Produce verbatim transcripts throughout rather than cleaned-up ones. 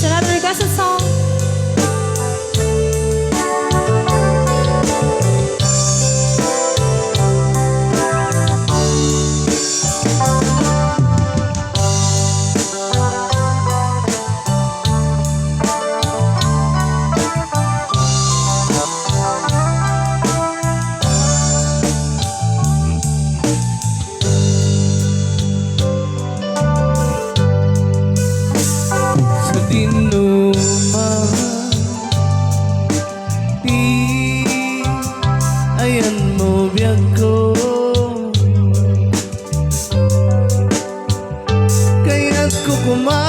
It's another requested song. Sadino man ti ayanmo, biagko. Kayatko koma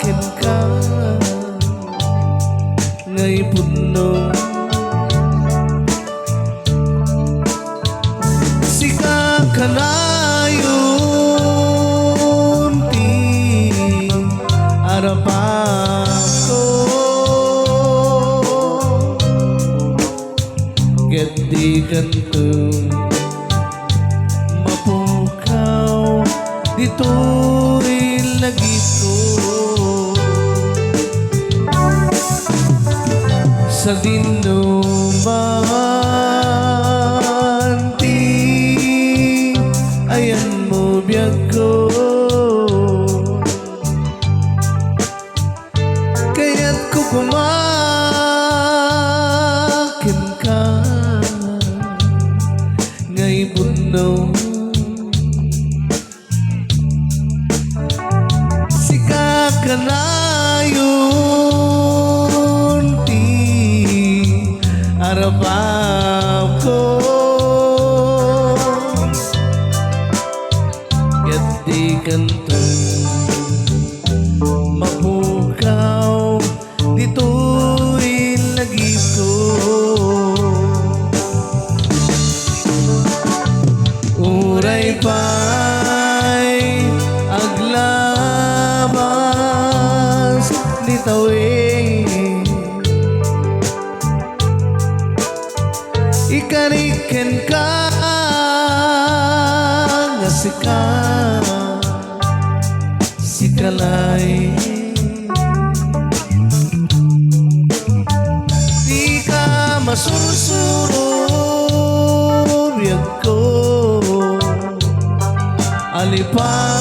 kenka nga ipudno. Sika kanayon ti arapakko, ket dikanto mapukaw ditoy lagipko. Sadino man ti ayanmo, biagko. Kayatko koma kenka nga ipudno. Sika kanayon ti arapakko, ket dikanto mapukaw ditoy lagipko. Uray pay aglabas ni tawen, ikarik kenka nga sika, sika laeng. Dika masursuro, biagko, alipati.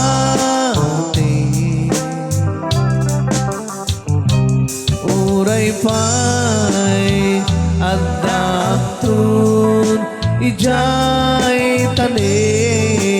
Uray pay addaakton idiay tanem.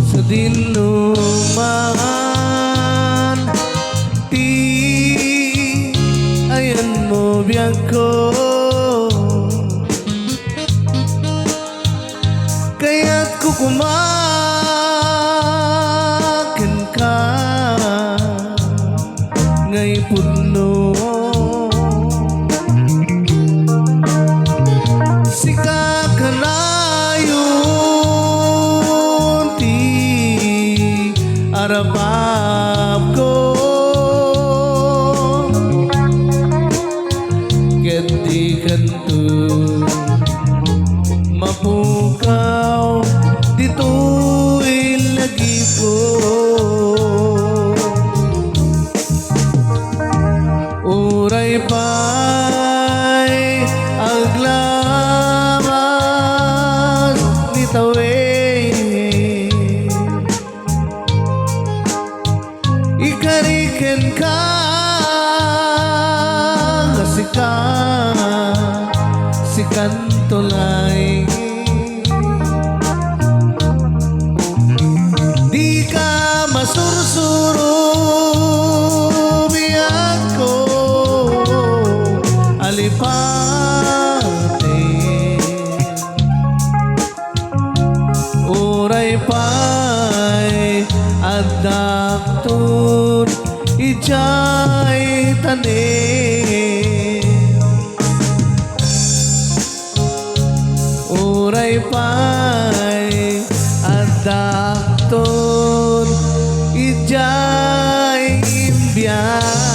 Sadino man ti ayanmo, biagko. Kayatko koma kenka nga ipudno. Sika kanayon ti arapakko, ket dikanto mapukaw ditoy lagipko. Uray pay aglabas ni tawen, ikarik kenka nga sika, Sikanto laeng. Dika masursuro, biagko, alipate. Uray pay addakton idiay tanem. Uray pay addakton idiay imbiag.